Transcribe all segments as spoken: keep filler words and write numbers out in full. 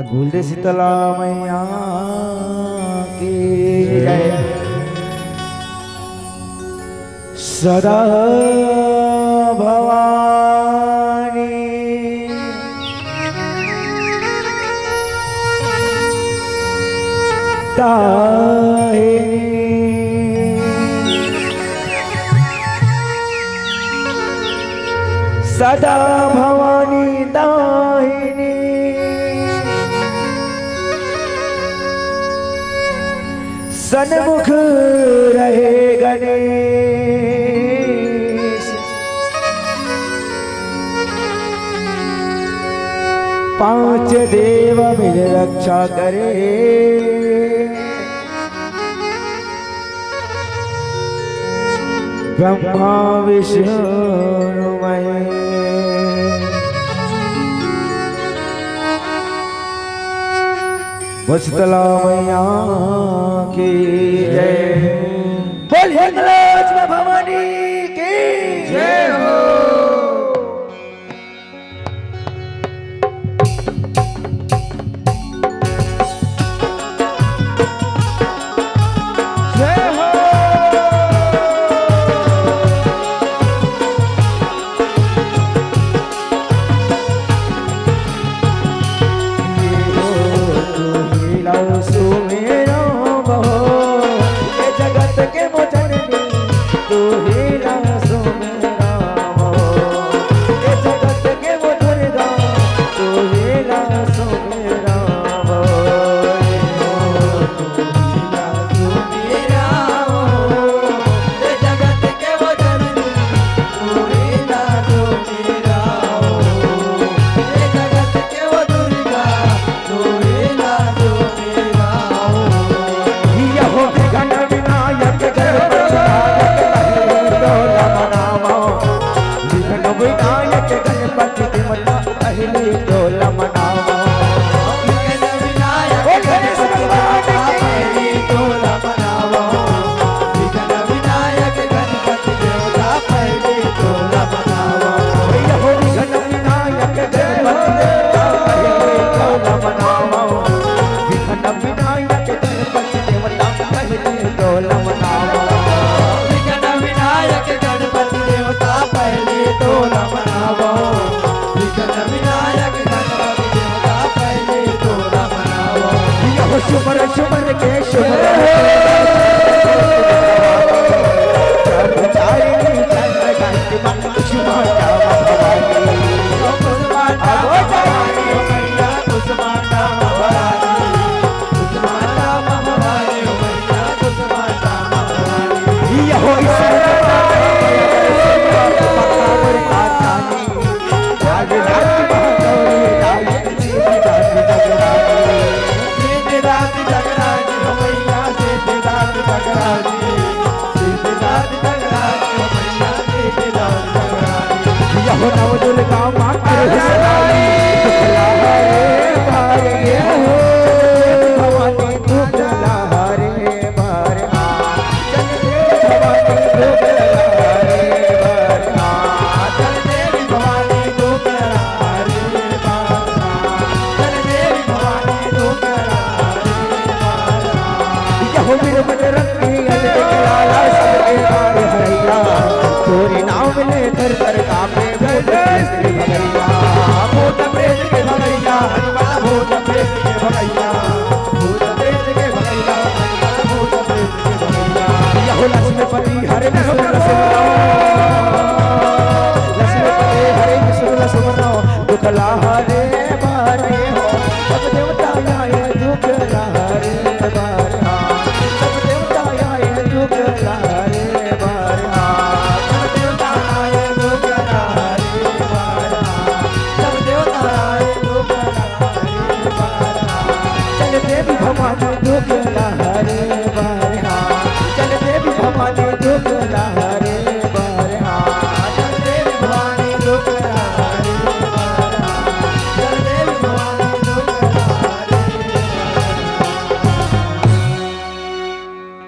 बोल दे शीतला मैया की जय। सदा भवानी दाहिनी, सदा भवानी दाहिनी, सन्मुख रहे गणेश। पांच देव मिल रक्षा करे, ब्रह्मा विष्णु महेश। बोल शीतला मैया की जय। बोल हिंगलाज भवानी की जय हो। जय हो। तू ही ला सुमेरा बहो, ये जगत के मोचन में तू ही ला सुमेरा बहो, ये जगत के वो दुर्गा तू ही ला सुमेरा बहो।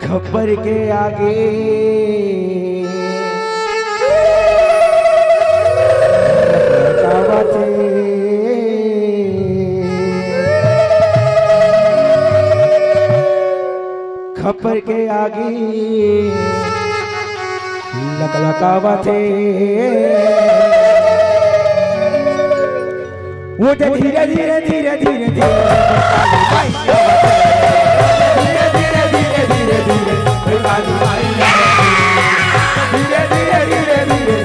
खबर के आगे आगी लकलकावत हे। वो तो धीरे धीरे, धीरे धीरे, धीरे धीरे, धीरे धीरे, धीरे धीरे, धीरे धीरे, धीरे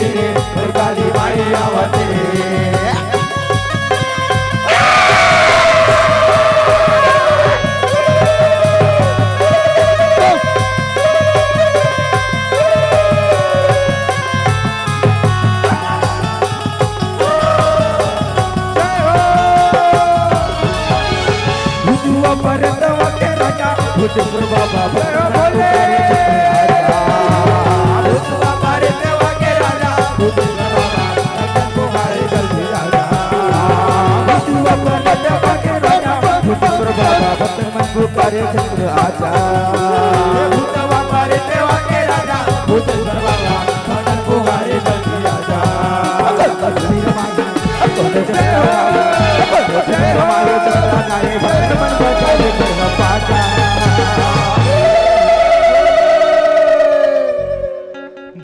धीरे, काली माई आवत हे। भूतवा परतवा के राजा, भूतेश्वर बाबा, भूतवा परतवा के राजा, भूतेश्वर बाबा, भूतेश्वर बाबा,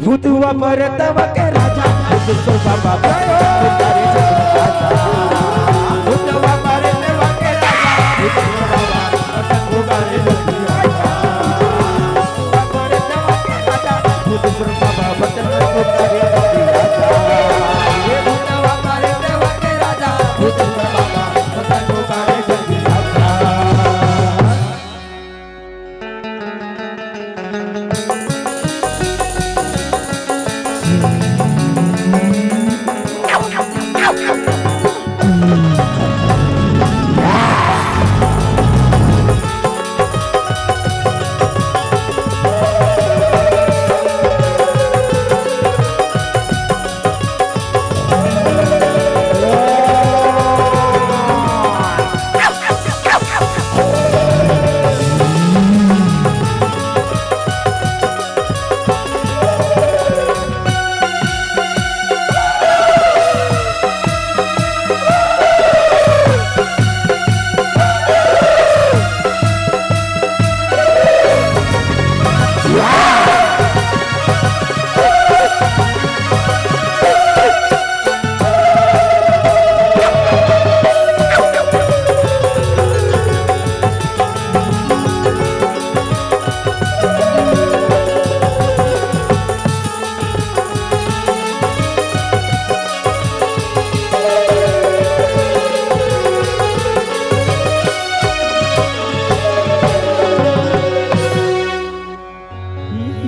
भूतवा परतवा के राजा, भूतेश्वर बाबा,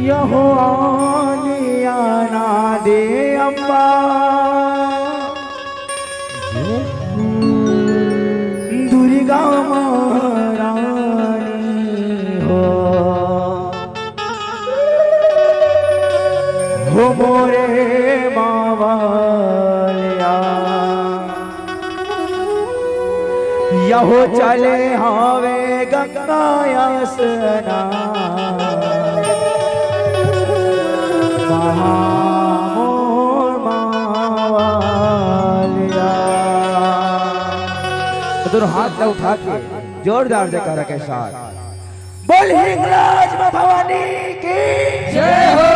यहो आनी आना दे अम्बा, दुर्गा महारानी हो, हो मोरे मावलिया। यहो चले हवे गंगा स्नान। महामोर मावलिया। दोनों हाथ ला उठा के जोरदार जयकारा के साथ बोल हिंगलाज माँ भवानी की जय हो।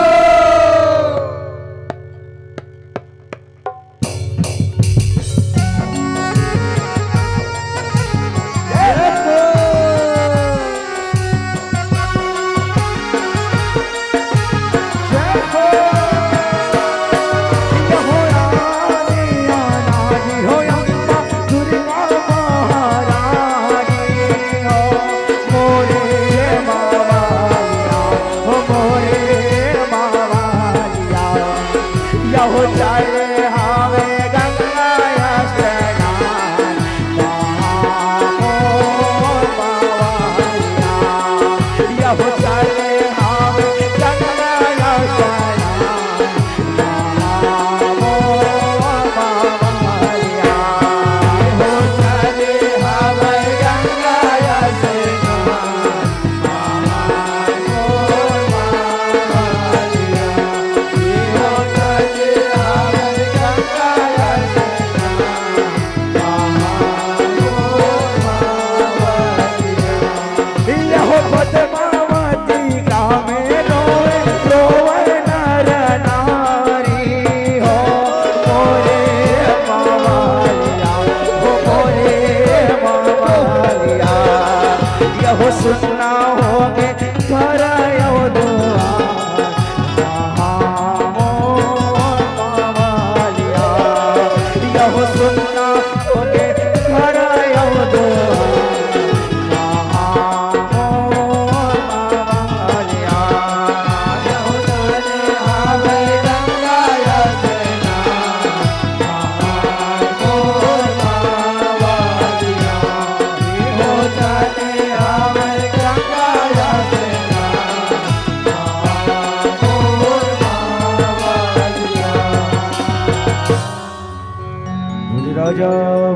राजा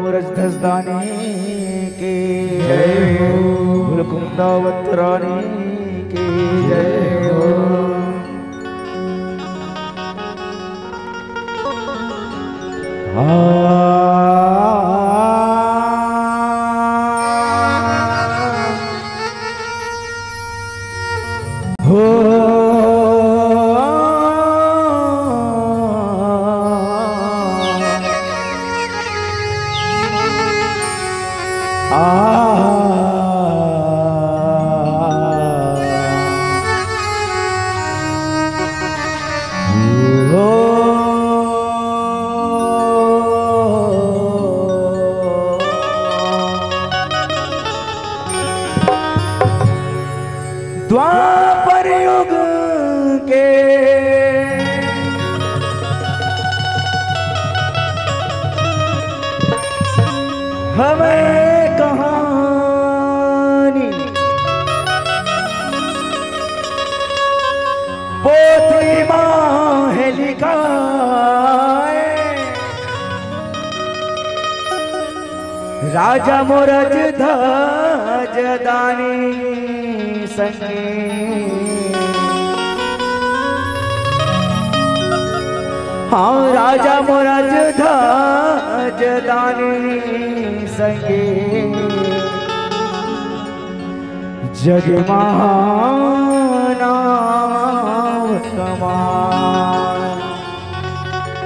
मोर अजधस दानी के जय हो। बोल कुंदावत रानी के जय हो। द्वापर युग के हमें कहानी पोथी माहे लिखाए। राजा मोर अजधज दानी संगे, हाँ, राजा मोर अजधज दानी संगे, जग महानाव कमाए।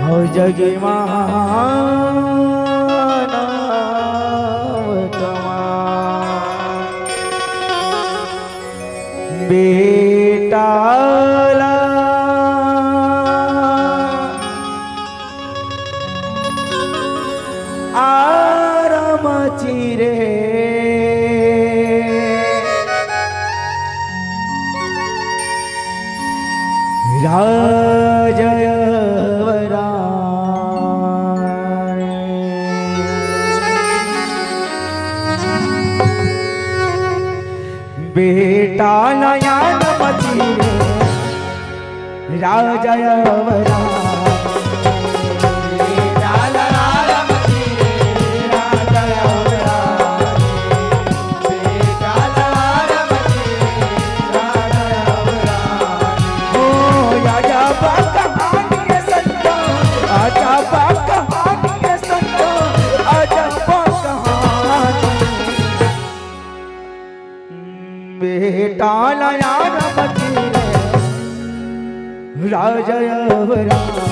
हव जग महानाव कमाए। बेटा ला आराम चिरे राजयवराणे। बेटा नया नमती रे राजयवराणे। ओ आजा बा कहानी संता, आजा बा कहानी संता, आजा बा कहानी। बेटा नया नमती रे राजयवराणे।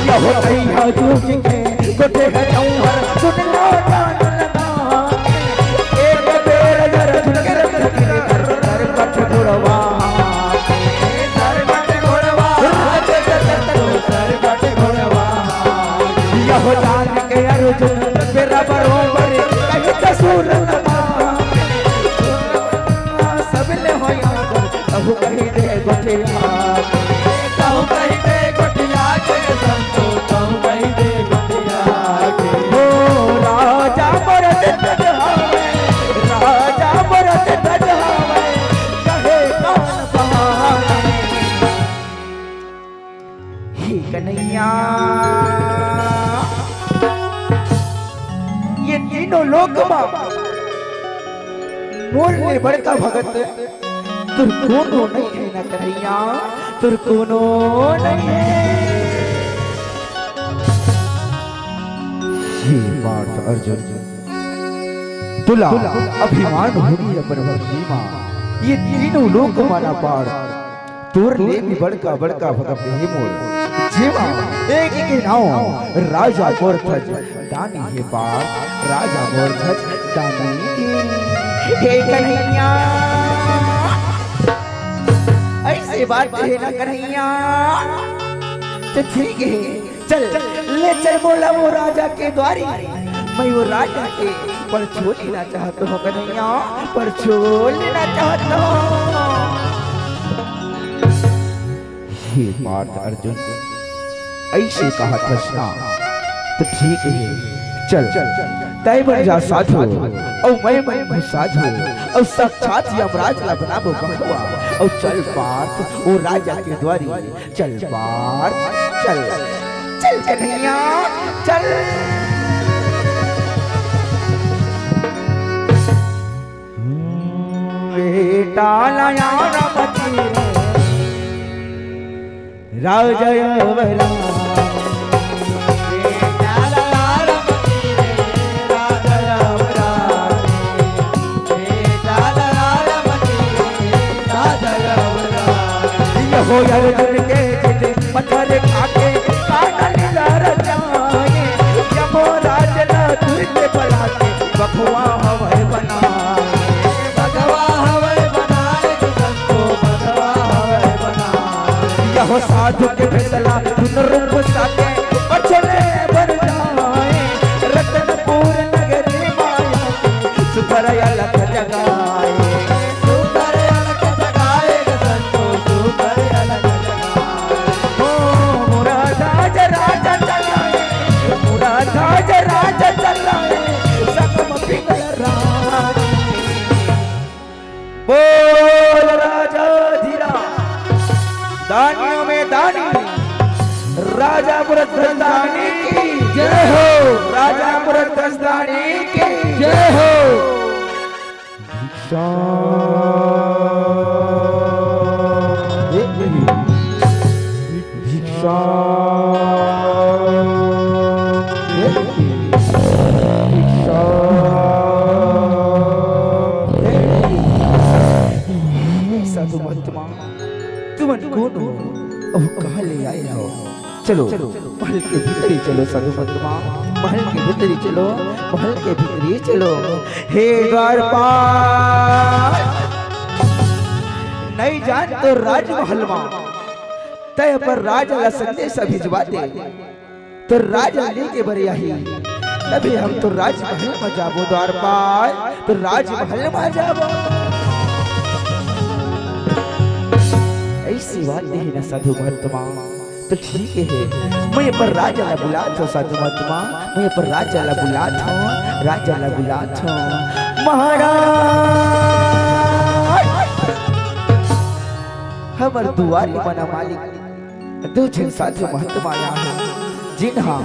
यहो तैया दूज के गोटे है जौहर सुन लो जान लगा। एक बेर जर झुनकर धर धर कठ घुड़वा। यहो जान के अर्जुन बेरा बरोबर कहीं कसूर न बा। सब ले हो याद कहूँ कहीं दे गोटिया। कहूँ कहीं दे गोटिया के संतो, कहूँ कहीं दे गोटिया के। हो राजा मोर अजधज हवे, राजा मोर अजधज हवे, कहे कौन बहाना। हे कन्हैया, ये तीनों लोक मा मोर ले बड़का भगत तोर कोनो नइ हे न कन्हैया, तोर कोनो नइ हे। हे पार्थ अर्जुन, तोला अभिमान होही अपन भक्ति मा, ये तीनों लोक मा ना पार तोर ले भी बड़का बड़का भगत हे मोर। जेमा एक के नाव राजा मोर अजधज दानी हे पार, राजा मोर अजधज दानी। हे कन्हैया, अइसे बात हे ना कन्हैया, त ठीक हे, चल, ले चल मोला वो राजा के दुवारी, मैं वो राजा के परछोल लेना चाहत हों कन्हैया, परछोल लेना चाहत हों। हे पार्थ अर्जुन, अइसे कहत हस ना, त ठीक हे, चल, तैं बन जा साधु, अउ मैं बनहूं साधु, अउ साक्षात यमराज ला बनाबो बघवा, अउ चल पार्थ, वो राजा के दुवारी, चल पार्थ, चल, चल कन्हैया, चल। बेटा लाया रमती रे, राजा अवरा। बेटा लाया रमती रे, राजा अवरा। बेटा लाया रमती रे, राजा अवरा। यहो अर्जुन के जिद पत्थर खाके काटल जा रचाए। यमराज ला दूर के बलाके बघवा हवय बनाए। बघवा हवय बनाए, जो संतो बघवा हवय बनाए। यहो साधु के भेसला दुनो रूप साके, परछोल ले बर जाए। रतनपुर नगरी माया के सुघर अलख जगाए। सुघर अलख जगाए, संतो सुघर अलख जगाए। ओ मुरादाज राजा चलाए, मुरादाज राजा चलाए, सकम पिंगल रानी। बोल राजा धीरा, दानियों में दानी, राजा मुरत गजदानी की जय हो। राजा मुरत गजदानी की जय हो। भिक्षा, भिक्षा, भिक्षा। साधु महात्मा, तुमन कोन हो? अउ कहाँ ले आए हो? चलो, महल के भीतरी चलो साधु महात्मा, महल के भीतरी चलो, महल के भीतरी चलो। हे द्वारपाल, नइ जान तो राजमहल मा तैं अपन राजा ला संदेश भिजवा दे, तो राजा लेके बर आही, तभी हम तो राजमहल मा जाबो द्वारपाल, तो राजमहल मा जाबो। अइसे बात नहीं ना साधु महात्मा। तो ठीक हे, मैं अपन राजा ला बुलात हों साधु महात्मा, मैं अपन राजा ला बुलात हों, राजा ला बुलात हों। महाराज, हमर दुवारी मना मालिक, दू झन साधु महात्मा आए हे, जिन हा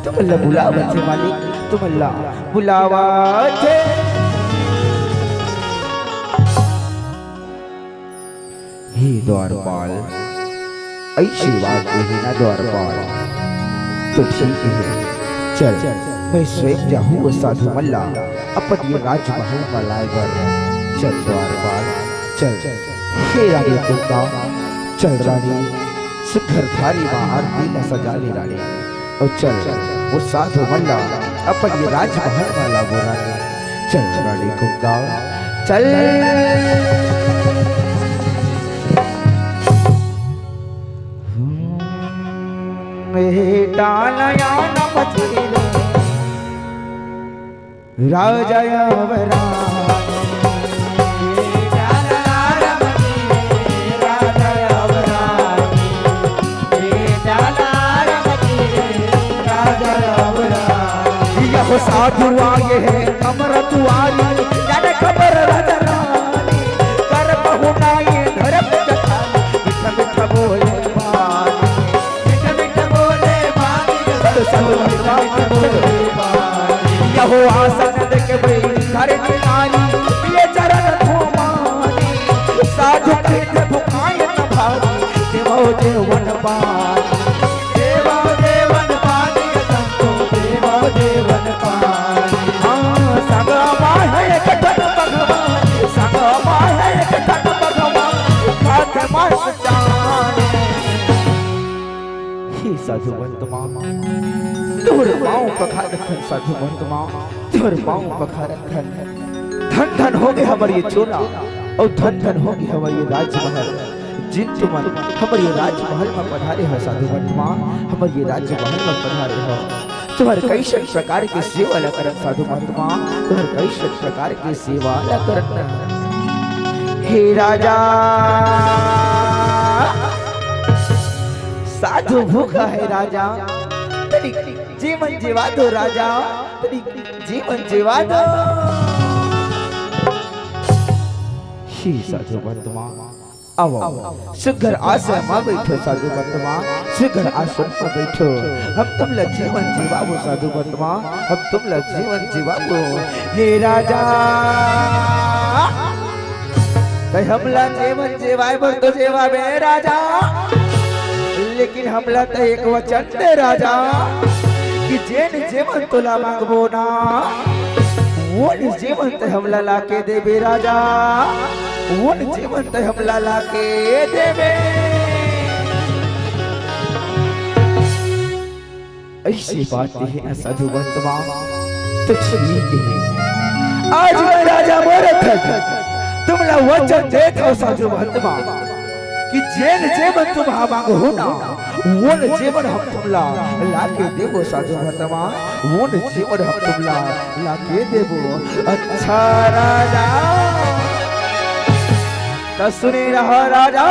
तुमन ला बुलावत हे मालिक, तुमन ला बुलावत हे। हे द्वारपाल, अइसे बात हे ना द्वारपाल। तो ठीक हे, चल, मैं स्वयं जाहूं वो साधु मन ला अपन ये राजमहल मा लाए बर। चल द्वारपाल, चल। हे रानी कुंदा, चल रानी, सुघर थारी मा आरती ला सजा ले रानी। अउ चल, वो साधु मन ला अपन ये राजमहल मा लाबो रानी। चल रानी कुंदा, चल। हम्म, हे डालया नमचीलो। राजा अवरा। यह साधु आए हैं अमर दुआरी, जाने खबर राजा रानी, कर बहुनाई धर्म कथा, मीठा मीठा बोले पानी। मीठा मीठा बोले मानिक संतो, मीठा मीठा बोले मानिक। यहो आसन देके भाई घर की नारी, ये चरण धो मानी। साधु पीठ भुखाय न भारी, देवो देवन पानी। देवो देवन पानी, संतो देवो देवन पानी। हाँ, संग माहे कथन भगवान, संग माहे कथन भगवान, खात मास हे साधु महात्मा, तोर पाँव पखारथन साधु महात्मा, तोर पाँव पखारथन। धन धन होगे हमर ये चोला, अउ धन धन होगे हमर ये राजमहल। जिन तुमन हमर ये राजमहल म पधारे हो साधु महात्मा, हमर ये राजमहल म पधारे हो, तुहर कइसन प्रकार के सेवा ला करन साधु महात्मा, तुहर कइसन प्रकार के सेवा ला करन। हे राजा, साधु भूखा हे राजा, तनी जेवन जेवा दो राजा, तनी जेवन जेवा दो। हे साधु महात्मा, आवो, सुघर आसन म बइठो साधु महात्मा, सुघर आसन म बइठो। हम तुमला जेवन जेवाबो साधु महात्मा, हम तुमला जेवन जेवाबो। हे राजा, तैं हमला जेवन जेवाय बर तो जेवाबे राजा, लेकिन हमला तैं एक वचन दे राजा, कि जेन जेवन तोला मांगबो ना, ओन जेवन तैं हमला लाके देबे राजा, ओन जेवन तैं हमला लाके देबे। अइसे बात हे ना साधु महात्मा, तो ठीक हे। आज मैं राजा मोर थन तुमला वचन देत हंव साधु महात्मा, कि जेन जेवन तुम हा मांगहू ना, ओन जेवन हम तुमला लाके देबो साधु महात्मा, ओन जेवन हम तुमला लाके देबो। अच्छा राजा, त सुने रहा राजा,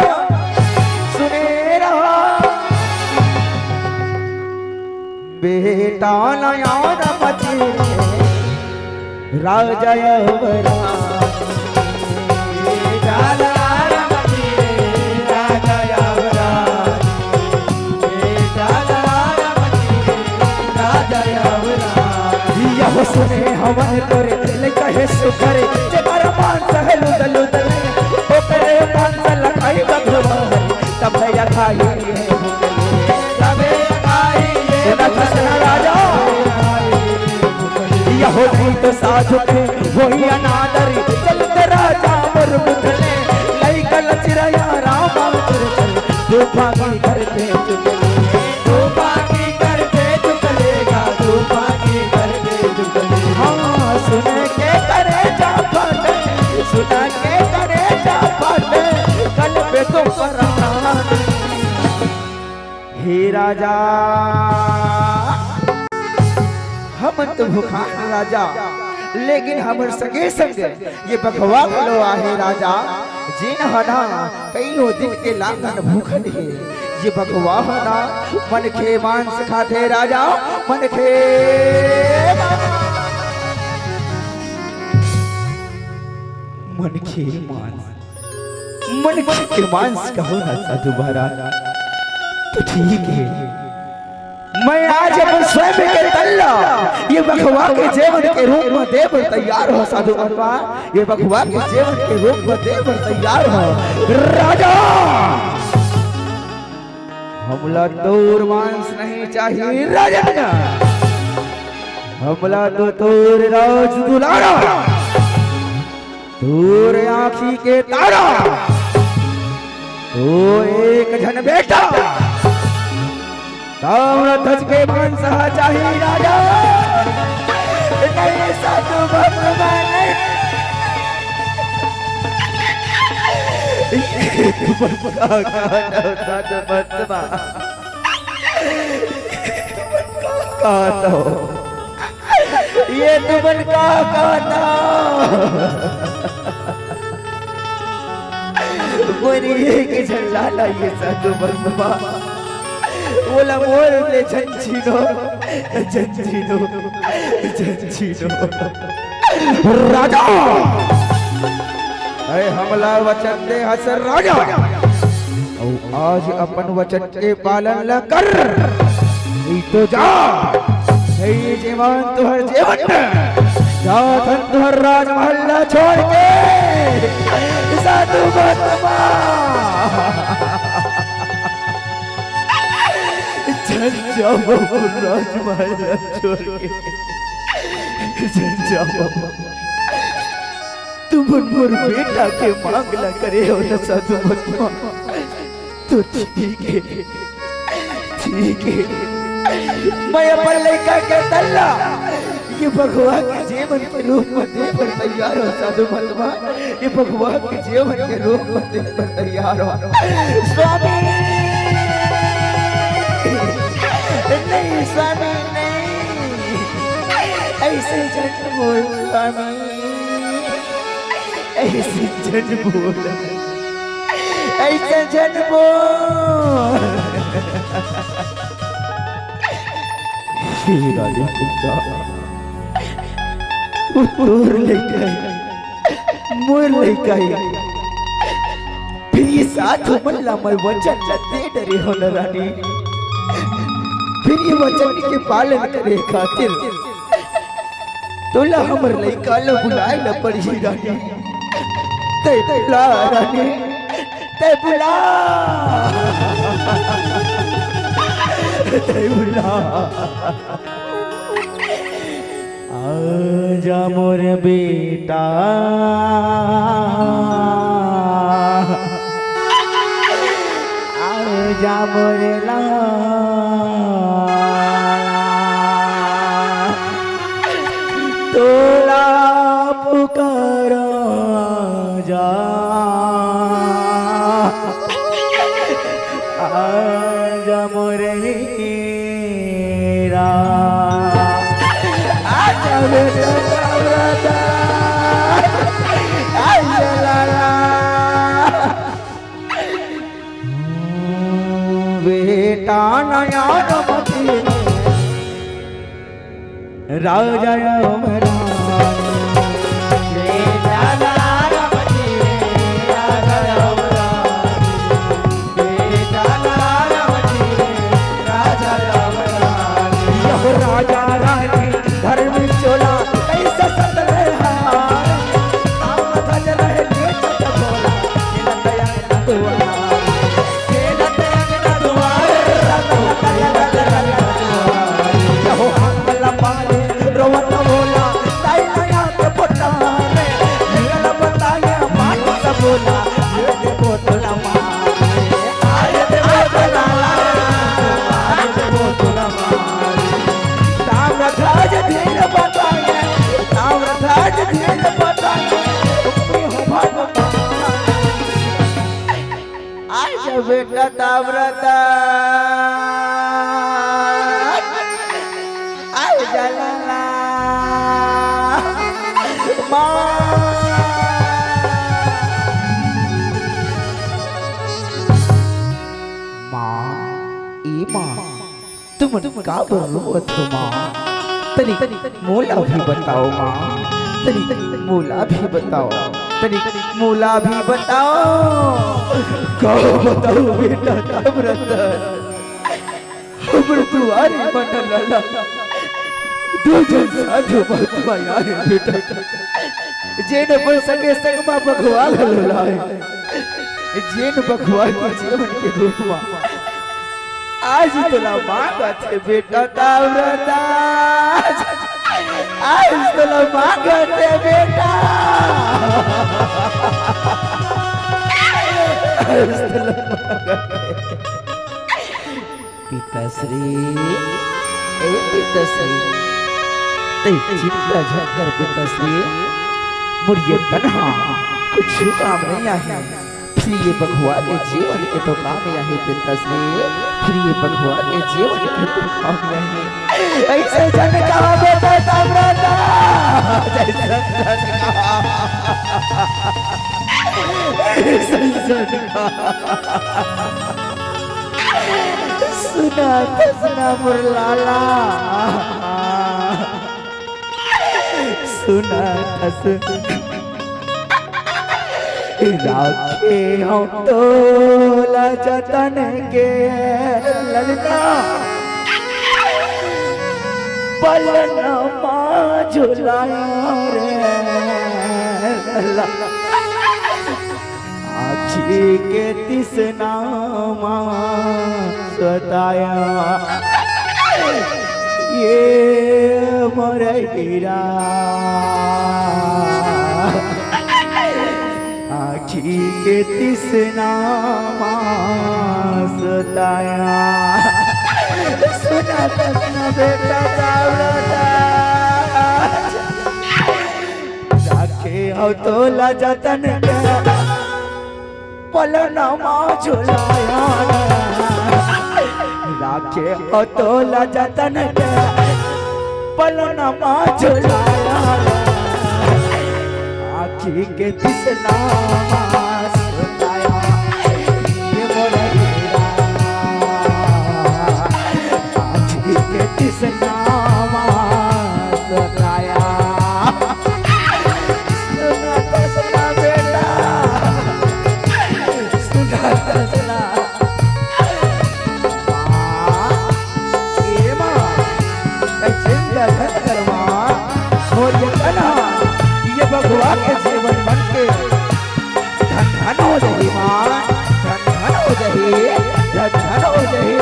सुने रहा। बेटा नया रमती राजा अवराज। यह सुने हवन तोरे, ले कहे सुघरे, जे बर मान सहलु दलु दले, ओकरे मान से लखाई बघवा, तब भैया खाई है भूखले। तबे खाई है सुना था सुना राजा। यहो नहीं तो साधु के वही अनादरी, चलते राजा मोर बुझले, लइका लचिरया रामा चल चल, तूफानी करते चुगले, तूफानी करते चुगलेगा, तूफानी करते चुगले। हाँ, सुन के करे जा फाटे, सुन के करे जा फाटे, कल पे तो परानी। हे राजा, हमन तो भुखान राजा, लेकिन हमर संगे संग ये बघवा घलो आहे राजा, जेन ह ना कइयो दिन के लाखन भूखन हे। ये बघवा ह ना मनखे मांस खाथे राजा, मनखे, मनखे मांस। मनखे के मांस कहो ना साधु महाराज, तो ठीक हे। मैं आज अपन स्वयं के तन ला ये बघवा के जेवन के रूप म दे बर तैयार हंव साधु महात्मा, ये बघवा के जेवन के रूप म दे बर तैयार हंव राजा। हमला तोर मांस नहीं चाहिए राजन, हमला तो तोर राज दुलारा, तोर आँखी के तारा, तो एक झन बेटा ताम्रध्वज के मांस ह चाही राजा। नहीं साधु महात्मा, नहीं। साधु महात्मा। कहा तो ये तुमन का कहना? मोर एक झन लाला ये साधु महात्मा, ओला मोर ले झन छीनो, झन छीनो, झन छीनो। राजा, ऐ हमला वचन दे हस राजा, अउ आज अपन वचन के पालन ला कर, नहीं तो जा, सही जीवन तुहर जीवन, जा धन तुहर राजमहल ला छोड़ के, साधु महात्मा। झन जावव राजमहल ला छोड़ के, झन जावव। तुमन मोर बेटा के मांग ला करे हो न साधु महात्मा, तो ठीक हे, ठीक हे। मैं अपन लइका के तल्ला ये भगवान के जीवन के रूप में दे बर तैयार हो साधु महात्मा, ये भगवान के जीवन के रूप में दे बर तैयार हो। स्वामी, नहीं स्वामी, नहीं, ऐसे झट बोल स्वामी, ऐसे झट बोल, ऐसे झट बोल। हे रानी कुंता, वो तोर लइका हे, मोर लइका हे। फिर ये सात उमर ला मैं वचन ला दे डरे हो न रानी। फिर ये वचन के पालन करे खातिर तोला हमर लइका ला बुलाए ला पड़ही रानी। तै बुला रानी, तै बुला, तै बुला। आजा मोर बेटा, आजा मोर लाला, तोला पुकारा जा। आजा मोर हीरा, आजा बेटा सावरा, आजा लाला। बेटा नया रमती राजा राम राम। बेटा राम जी, राजा राम राम। बेटा राम जी, राजा राम राम। यह राजा रानी घर में चोला कैसे सतले हार। काम धज रहे नेचत भोला, मिलत अंगना दुआर। आजा बेटा ताम्रता, आजा लाला। माँ, माँ, ई माँ, तुमन काबर रोवत हो माँ? तनी मोला भी बताओ माँ, तनी मोला भी बताओ, तनी मोला भी बताओ। का बताओ बेटा ताम्रता, हमर दुआरी म न लाला, दू झन साधु महात्मा आए बेटा, जेन अपन सगे संग म भगवान ल लोलाए, जेन भगवान के जीवन के रूप म आज तोला मांगत हे बेटा ताम्रता, आज तोला मांगत हे बेटा, आज तोला मांगत हे। पिताश्री, ए पिताश्री, तै चिंता झन कर पिताश्री, मोर ये तन ह कुछ काम नहीं आहे। प्रिय बघवा के जीवन के तो काम आही पिताश्री, प्रिय बघवा के जीवन के तो काम आही। ऐसे झन कहा बेटा ताम्रता, ऐसे झन कहा, ऐसे झन कहा। सुना त सुना मोर लाला, सुना त सुना। राखे हंव तोला जतन के ललना, पलना मा झुलाया रे ललना। आँखी के तिसना मा सताया ये मोर हीरा। आँखी के तिसना मा सताया। सुना त सुना बेटा ताम्रता। हव तोला जतन के पलना मा झुलाया, राखे हव तोला जतन के पलना मा झुलाया, आँखी के तिसना मा सुताया, ये मोर हीरा, आँखी के तिसना मा सुताया। सुना त सुना बेटा, सुना त सुना। माँ, ए माँ, तैं चिंता झन कर माँ, मोर ये तन ह, ये बघवा के जेवर बन के धन धन हो जाही माँ, धन धन हो जाही, धन धन हो जाही।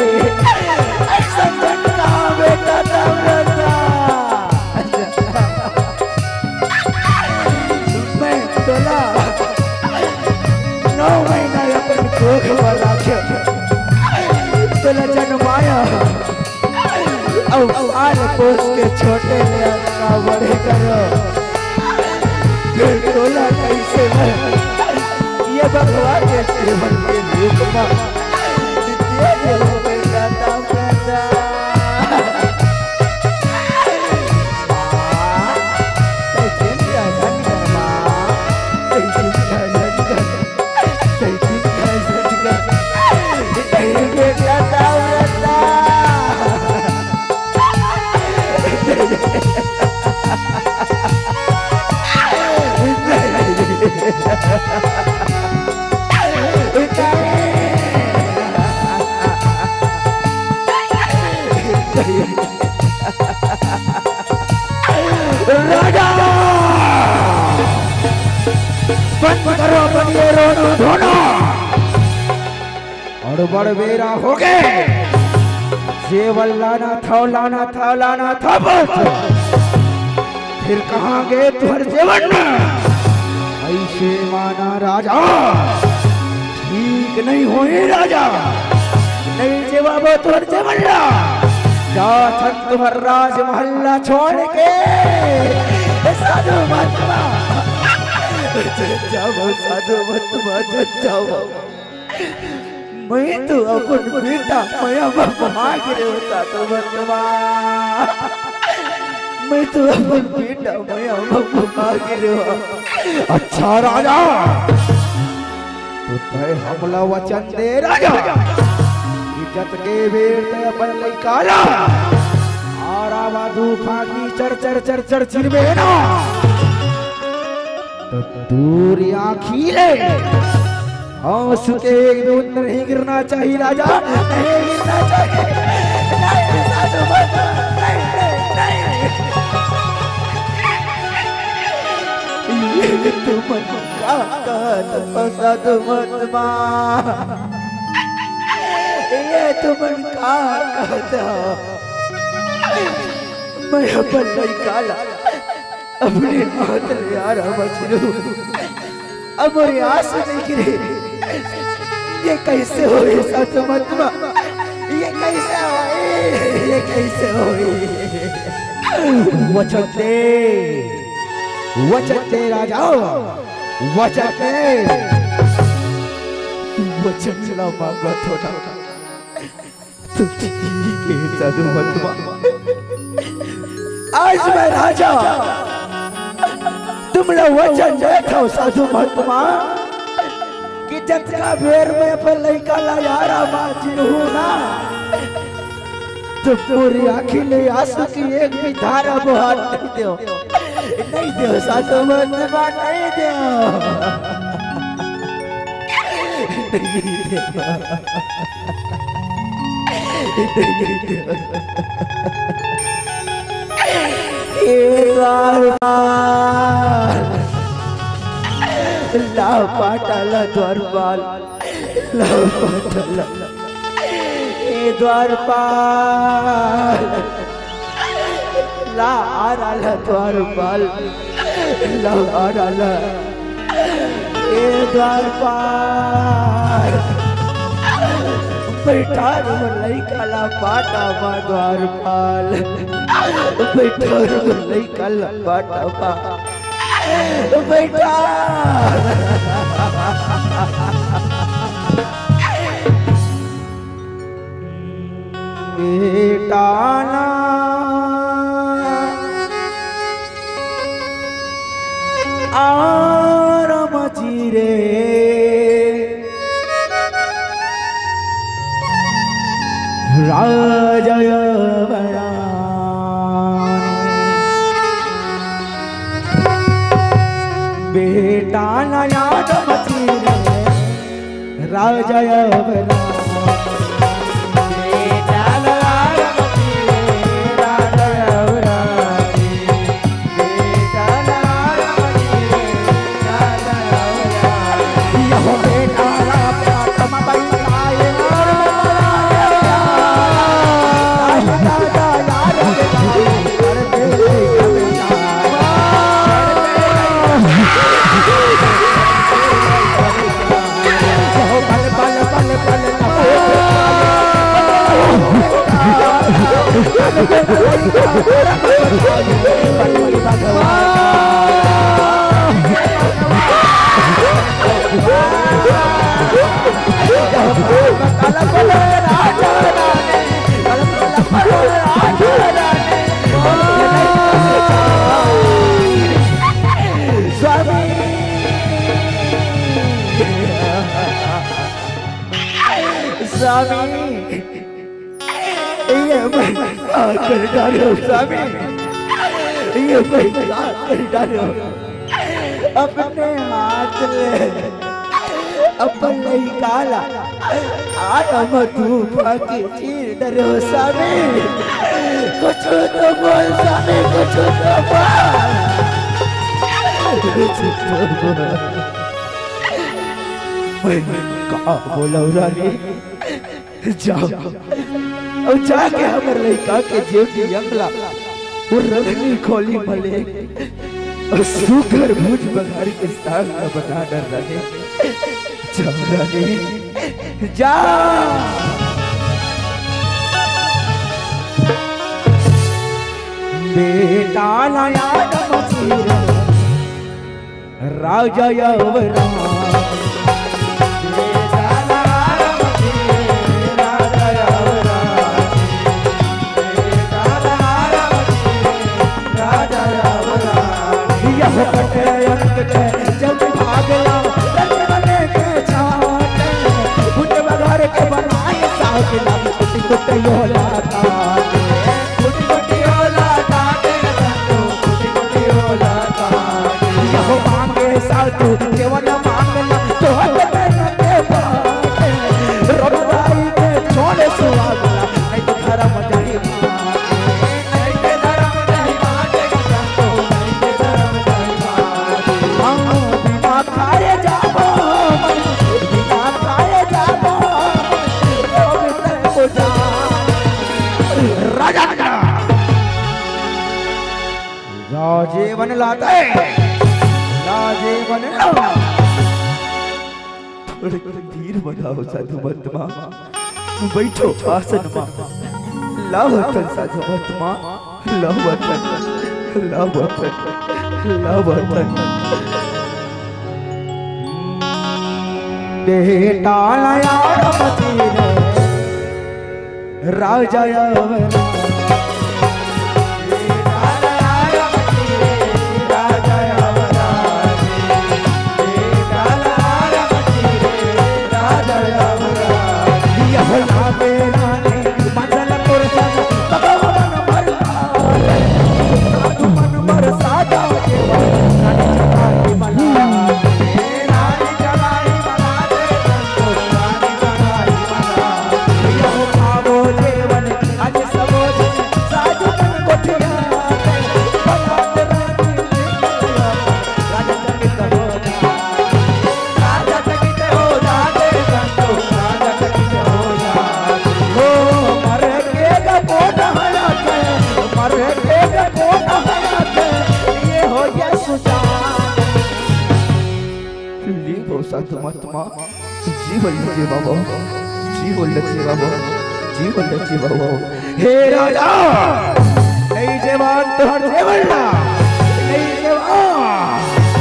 अइसन झन कहा बेटा तब रहता। मैं तोला नौ महीना अपन कोख म राखे, तोला जनमाया, अउ पाल पोस के छोटे ले अतना बड़े करो, फिर तोला कइसे मैं ये बघवा के जेवर के रूप म दे देहूँ बेटा, तब रहता। माँ, तैं चिंता झन कर माँ, तैं चिंता झन कर, तैं चिंता झन कर। नहीं बेटा, तब रहता। राजा, बंद करो अपन ये रोना धोना। अउ बड़ बेरा होगे, जेवर लाना थव, लाना थव, लाना थव, बस। फिर कहाँ गे तुँहर जेवर? अइसे माना राजा, ठीक नइ होही राजा, नइ जेवाबो तुँहर जेवर ला। जाथन तुँहर राजमहल ला छोड़ के, ए साधु महात्मा, जाओ साधु महात्मा, जाओ। मैं तो अपन बेटा मया म भाग रे होता तो बतवा। मैं तो अपन बेटा मया म भाग रे हो। अच्छा राजा, तो तैं हमला वचन दे राजा, कि जतके बेर तैं अपन लइका ला आरावा धूप आगी चर चर चर चर चिरबे ना, तो तोर आँखी ले आंसू के एक बूंद नहीं गिरना चाहिए राजा, नहीं गिरना चाहिए। नहीं, साधु मत, नहीं, नहीं, नहीं। ये तुमन का कहत हो साधु महात्मा? ये तुमन का कहत हो? मैं अपन लइका ला अपने हाथ ले आराम चिरहूँ, अब मोर आँसू नइ गिरे। ये कइसे होही साधु महात्मा? ये कइसे होही? ये कइसे होही? वचन दे, वचन दे राजा, वचन दे। वचन ला मांगत हों ना। तो ठीक हे साधु महात्मा, आज मैं राजा तुमला वचन देत हों साधु महात्मा, कि जतका बेर मैं अपन लइका ला आराम चिरहूँ ना, तो मोर आँखी ले आँसू के एक भी धारा बोहन नइ देवों, नइ देवों साधु महात्मा, नइ देवों। हे द्वारपाल, ला पाटा ला द्वारपाल, ला पाटा ला। हे द्वारपाल, ला आरा ला द्वारपाल, ला आरा ला। ए द्वारपाल, बइठा रे मोर लइका ला पाटा मा द्वारपाल, बइठा रे मोर लइका ला पाटा मा। बेटा, बेटा ना आराम जी रे, राजा बना बेटा ना आराम जी रे, राजा बना। स्वामी, स्वामी, ये मैं का कर डारे हंव स्वामी, ये मैं का कर डारे हंव। अपने हाथ ले अपन लइका ला आराम धूप के चीर डारे हंव स्वामी। कुछ तो बोल स्वामी, कुछ तो बोल, कुछ तो बोल। मैं का बोलंव रानी? जा, अउ जाके हमर लइका के जेवनी अंग ला, वो रखनी खोली म ले, अउ सुघर भुज बघार के साग ला बना डार रानी। जा रानी, जा। बेटा ना आराम जी रे, राजा अवराज। यह कटे अंत के जब भागला, रंग बने के छाटे, फुट बगर के बनाए सागला, कुट कुट योला काटे, कुट कुट योला काटे, कुट कुट योला काटे। यह मांगे साधु केवल मांगला, तो हट के न दे पाटे। रघुराई के छोड़े सुहागला, नहीं तो धर्म जाई मांगे। नहीं तो धर्म जाई मांगे, संतो, नहीं तो धर्म जाई मांगे। हम बिना खाए जाबो, बिना खाए जाबो, राजा राजेवन लाते, राजेवन ला। थोड़े धीर बनाओ साधु महात्मा, बैठो आसन मा। लाओ तन साधु महात्मा, लाओ तन, लाओ तन, लाओ तन। बेटा लाया मती रे। राजा अवराज। जीवन जीवावो, जीवन जीवावो, जीवन जीवावो। हे राजा, नहीं जीवन तोहर जीवन ना, नहीं जीवन।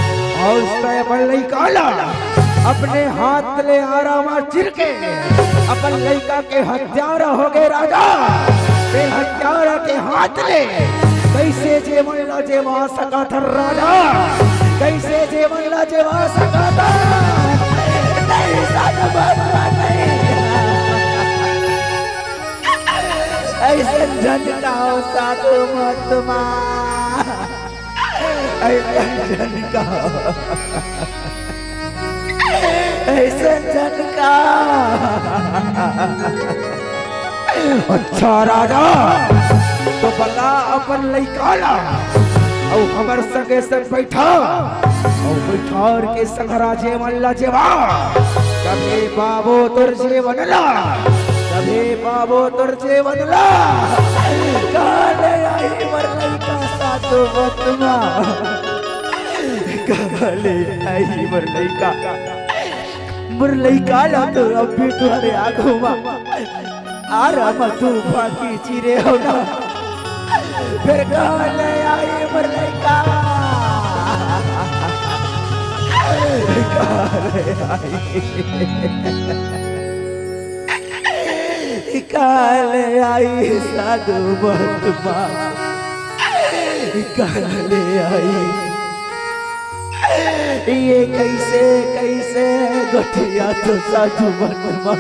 अउ तैं अपन लइका ला अपने हाथ ले आरा म चिर के अपन लइका के हत्यारा होगे राजा। तें हत्यारा के हाथ ले कइसे जेवन ला जेवा सकत हस राजा? कइसे जेवन ला जेवा सकत हस? नहीं, साधु महात्मा, नहीं। अइसन झन कहो साधु महात्मा। अइसन झन कहो। अइसन झन कहो। अच्छा राजा, तो बला अपन लइका ला, अउ हमर संगे संग बइठा, अउ बइठार के संघरा जेवन ला जेवा, तभे पाबो तोर जेवन ला, तभे पाबो तोर जेवन ला। कहाँ ले आही मोर लइका साधु महात्मा? कहाँ ले आही मोर लइका? मोर लइका ला तो अभी तुंहरे आगू म आरा म तूफान के चिरे हव ना, फेर कहाँ ले आही मोर लइका? कहाँ ले आही? कहाँ ले आही साधु महात्मा? कहाँ ले आही? ये कइसे, कइसे गोठियाथस साधु महात्मा?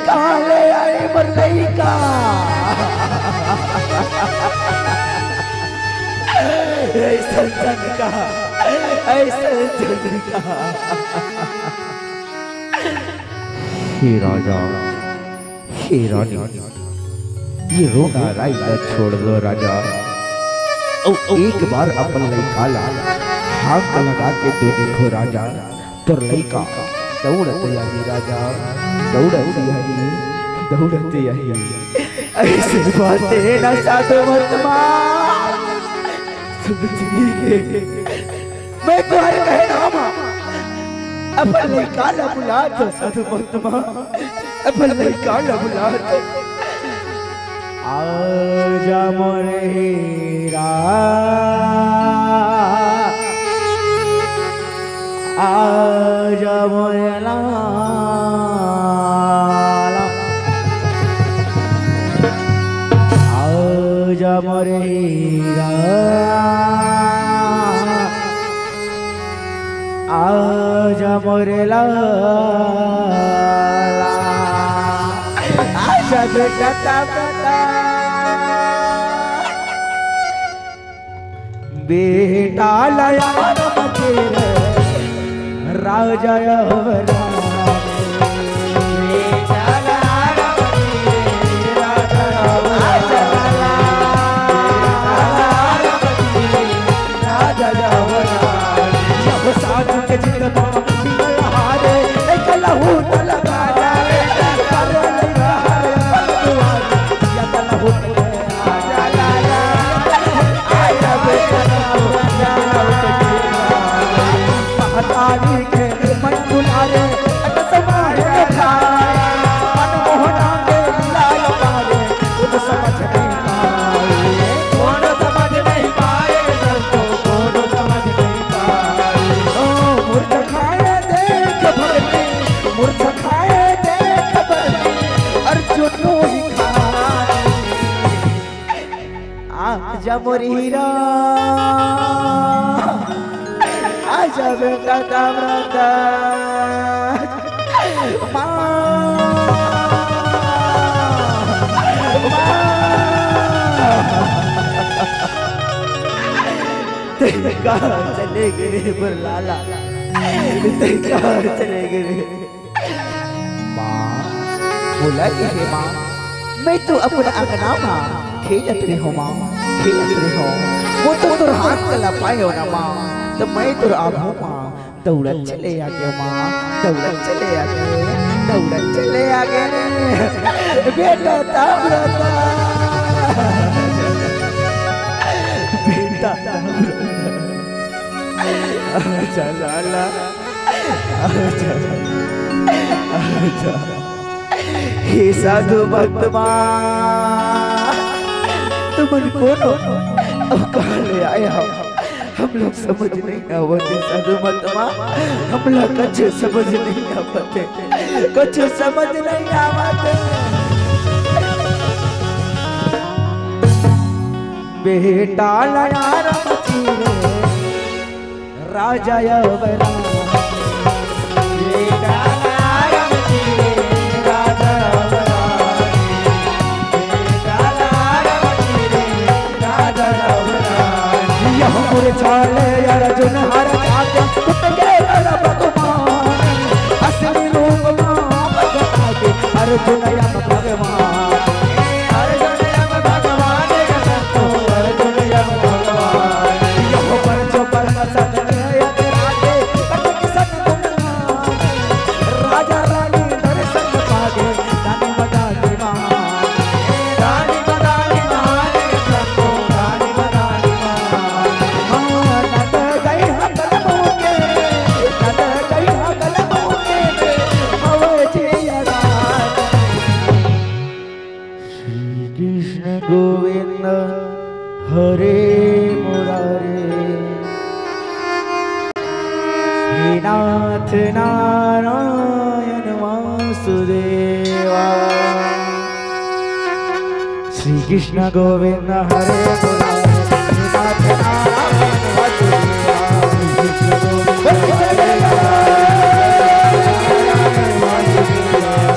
कहाँ ले आही मोर लइका? अइसन झन कहो, अइसन झन कहो। हे राजा, हे रानी, ये रोना राई ला छोड़ दो राजा। अउ एक बार अपन लइका ला हाथ लगा के तो देखो राजा, तोर लइका दउड़त आही राजा, दउड़त आही, दउड़त आही। अइसे बात हे ना साधु महात्मा। समझ गए? मैं तुंहर कहना म अपन लइका ला बुला दो साधु महात्मा, अपन लइका ला बुला दो। आजा मोर हीरा, आजा मोर लाला, आजा मोर हीरा, आजा मोर लाला। आजा बेटा, ता, ता, ता। बेटा लाया मते रे, राजा अवरा। जब साधु के जितना बिगड़ हारे, एक लहू तलक आ जाए, कर लइका हरे बंधुआ, या तलहू तलक आ जाए। महतारी के मन दुलारे, अनसमारे खाए, मनमोहना के लाल पारे, खुद समझ नहीं पाए। कौन समझ नहीं पाए, संतो, कौन समझ नहीं पाए। ओ मूर्ख खाए देख भगती, मूर्ख खाए देख भगती, अर्जुन ही खाए। आजा मोर हीरा, आजा बेटा ताम्रध्वज। माँ, माँ। तें कहाँ चले गे रे मोर लाला, तें कहाँ चले गे रे? माँ, बोला कि हे माँ, मैं तो अपन अंगना म खेलत रेहेंव माँ, खेलत रेहेंव। वो तो तोर हाथ ला पाएंव ना माँ, त मैं तोर आघू म दउड़त चले आगेंव माँ, दउड़त चले आगेंव, दउड़त चले आगेंव। बेटा ताम्रध्वज, बेटा ताम्रध्वज। आजा लाला, आजा, आजा। हे साधु महात्मा, तुमन कोन हो? अउ कहाँ ले आए हव? हमला समझ नहीं आवत हे साधु महात्मा, हमला कुछ समझ नहीं आवत हे, कुछ समझ नहीं आवत हे। बेटा लया रमची रे, राजा अवराज। बेटा लया रमची रे, राजा अवराज। बेटा लया रमची रे, राजा अवराज। यह मुरझाले अर्जुन हर जाके, टूट गए कर भगवान। असली रूप मा भगता के अर्जुन यम भगवान। अर्जुन यम भगवान का संतो, अर्जुन यम भगवान। यह पर जो पर सत के अति राजे, कटक सन गुण नाम। राजा रानी दर्शन पागे, दानी मदानी महान। दानी मदानी महान, संतो दानी मदानी महान। हाँ, नंद गई हकल मुके, नंद गई हकल मुके, हवे जी अगान। श्री कृष्ण गोविंद हरे मुरारे। हे नाथ नारायण वासुदेवा। श्री कृष्ण गोविंद हरे मुरारे। हे नाथ नारायण वासुदेवा।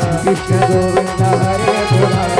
श्री कृष्ण गोविंद हरे मुरारे।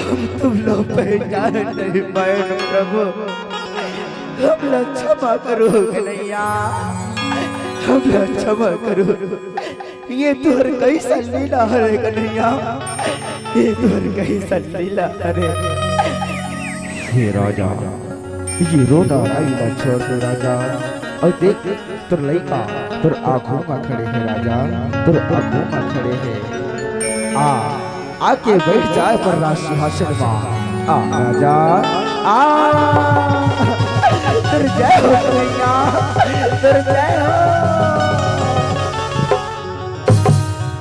हम तुम लोग पहचान नहीं पाए प्रभु, हमला क्षमा करो कन्हैया, हमला क्षमा करो। ये तोर कइसन लीला हरे कन्हैया, ये तोर कइसन लीला हरे। हे राजा, ये रोना राई ला छोड़ दे राजा, अउ देख तोर लइका तोर आँखों मा खड़े हे राजा, तोर आँखों मा खड़े हे। आ, आके बैठ जाए पर राज सिंहासन मा। आ, राजा, आ, तोर जय हो कन्हैया, तोर जय हो।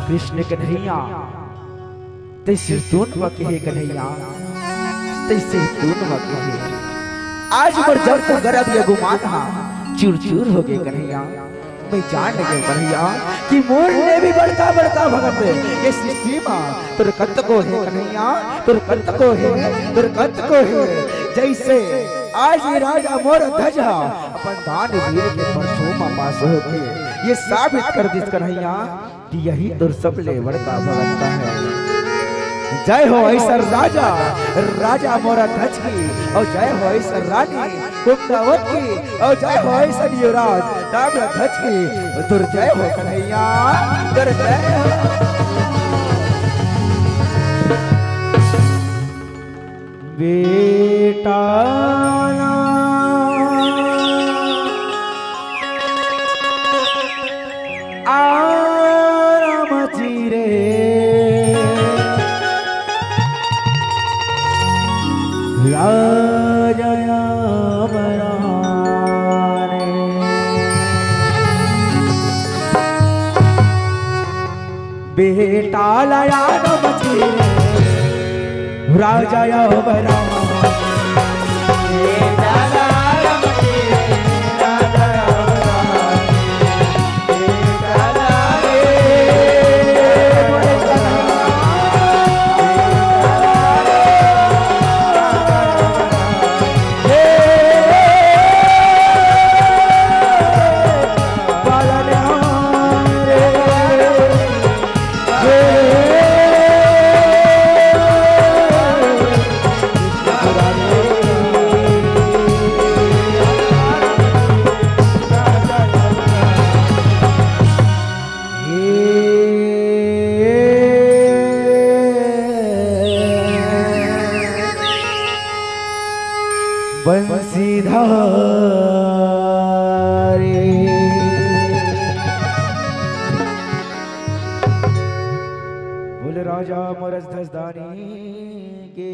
कृष्ण कन्हैया, तैं सिरतोन मा कहे कन्हैया, तैं सिरतोन मा कहे। आज मोर जड़ तो गरब ये गुमान हा, चूर चूर हो गे कन्हैया। मैं जान गे कन्हैया कि मोर ले भी बड़का बड़का भगत ये सृष्टि मा तोर कतको हे कन्हैया, तोर कतको हे, तोर कतको हे। जैसे आज ये राजा मोर ध्वज हा अपन दानवीर के परछो मा पास होके ये साबित कर दिस कन्हैया कि यही तोर सबले बड़का भगत हे। जय हो ऐसा राजा, राजा मोर ध्वज की, अउ जय हो ऐसा रानी कुंदवत की, अउ जय हो ऐसा युवराज ताम्रध्वज की। तोर जय हो कन्हैया, तोर जय हो। बेटा ना आराम चिरे राजया बराने। बेटा लया न बची रे, राजा या बरा। बंसीधारी। बोल राजा मोर दसदानी के।